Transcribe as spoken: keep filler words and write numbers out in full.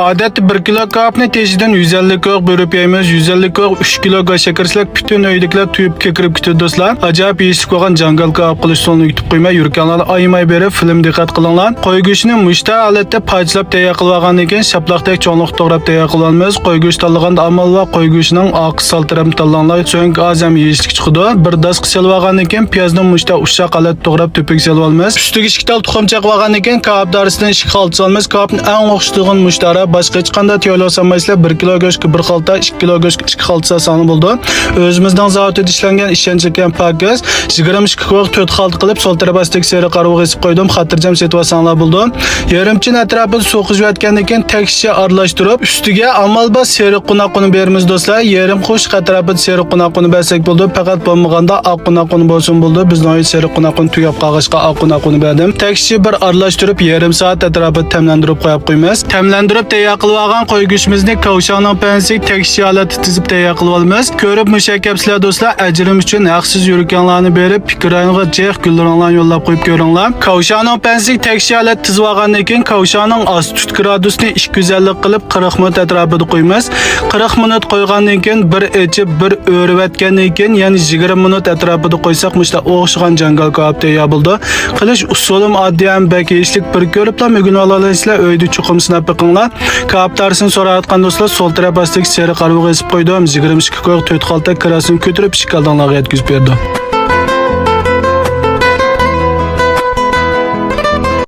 ئادەتتە بىر كىلو كاۋاپنى تېشىدىن يۈز ئەللىك كوۋاپ بۆرۈپ يەيمىز. يۈز ئەللىك كوۋاپ ئۈچ كىلو گۆش ئەكىرسەك، پۈتۈن ئۆيدىكىلەر تويۇپ كېكىرىپ كېتىدۇ دوستلار. ئاجايىپ يېيىشلىك بولغان جاڭگال كاۋاپ قىلىش ئۇسۇلىنى ئۆگىتىپ قويىمەن. يۈرىكەڭلارنى ئايىماي بېرىپ فىلىم دىققەت قىلىڭلار. قوي گۆشىنى مۇشتەر ھالەتتە پارچىلاپ تەييار قىلىۋالغاندىن كېيىن شاپلاقتەك چوڭلۇقتا توغراپ تەييار قىلىۋالىمىز. قوي گۆش تاللىغاندا ئامال بار، قوي گۆشىنىڭ ئارقا سال تەرەپىنى تاللاڭلار. سۆڭىكى ئاز ھەم يېيىشلىك چىقىدۇ. بىر داسقا سېلىۋالغاندىن كېيىن پىيازنى مۇشتەر ئۇششاق ھالەتتە توغراپ تۆپىگە سېلىۋالىمىز. ئۈستىگە ئىككى تال تۇخۇم چاقىۋالغاندىن كېيىن كاۋاپ دارىسىدىن ئىككى خالتا سالىمىز. كاۋاپنى ئەڭ ئوخشىتىدىغان مۇشتەر. باشقا ھېچقانداق تەييارلىق سالمايسىلەر. بىر كىلو گۆشكە بىر خالتا، ئىككى كىلو گۆشكە ئىككى خالتا سالساڭلار بولىدۇ. ئۆزىمىزنىڭ زاۋۇتىدا ئىشلەنگەن ئىشەنچلىك ھەم پاكىز. يىگىرمە ئىككى كوۋاپ تۆت خالتا قىلىپ، سول تەرەپ ئاستىدىكى سېرىق قارىۋۇغا ئېسىپ قويدۇم. خاتىرجەم سېتىۋالساڭلار بولىدۇ. يېرىم چىن ئەتراپىدا سۇ قىزىۋەتكەندىن كېيىن تەكشى ئارىلاشتۇرۇپ، ئۈستىگە ئامال بار سېرىق قوناق ئۇنى بېرىمىز دوستلار. يېرىم قوشۇق ئەتراپىدا سېرىق قوناق ئۇنى بەرسەك بولىدۇ. پەقەت بولمىغاندا ئاق قوناق ئۇنى بولسۇن بولىدۇ. بىزنىڭ ئۆيدە سېرىق قوناق ئۇنى تۈگەپ قالغاچقا ئاق قوناق ئۇنى بەردىم. تەكشى بىر ئارىلاشتۇرۇپ، يېرىم سائەت ئەتراپىدا تەملەندۈرۈپ قويۇپ قويىمىز. تەملەندۈرۈپ تەييار قىلىۋالغان قوي گۆشىمىزنى كاۋشاڭنىڭ پەنسىگە تەكشى ھالەتتە تىزىپ تەييار قىلىۋالىمىز. كۆرۈپ مۇشەككەپسىلەر دوستلار، ئەجرىم ئۈچۈن ھەقسىز يۈرىكىڭلارنى بېرىپ، پىكىر رايونىغا جىق گۈللىرىڭلارنى يوللاپ قويۇپ كۆرۈڭلار. كاۋشاڭنىڭ پەنسىگە تەكشى ھالەتتە تىزىۋالغاندىن كېيىن، كاۋشاڭنىڭ ئاستى تۇت گرادۇسنى ئىككى يۈز ئەللىك قىلىپ، قىرىق مىنۇت ئەتراپىدا قويىمىز. قىرىق مىنۇت قويغاندىن كېيىن، بىر ئېچىپ، بىر ئۆرۈۋەتكەندىن كېيىن، يەنە يىگىرمە مىنۇت ئەتراپىدا قويساق، مۇشۇنداق ئوخشىغان جاڭگال كاۋاپ تەييار بولىدۇ. قىلىش ئۇسۇلىمۇ ئاددىي ھەم بەك يېيىشلىك. بىر كۆرۈپلا ئۆگىنىۋالالايسىلەر، ئۆيدە چوقۇم سىناپ بېقىڭلار. كاۋاپ دارىسىنى سوراۋاتقان دوستلار، سول تەرەپ ئاستىدىكى سېرىق قارىۋۇغا ئېسىپ قويدۇم. يىگىرمە ئىككى كوۋاپ تۆت خالتا كىراسىنى كۆتۈرۈپ، ئىشىك ئالدىڭلارغا يەتكۈزۈپ بېرىدۇ.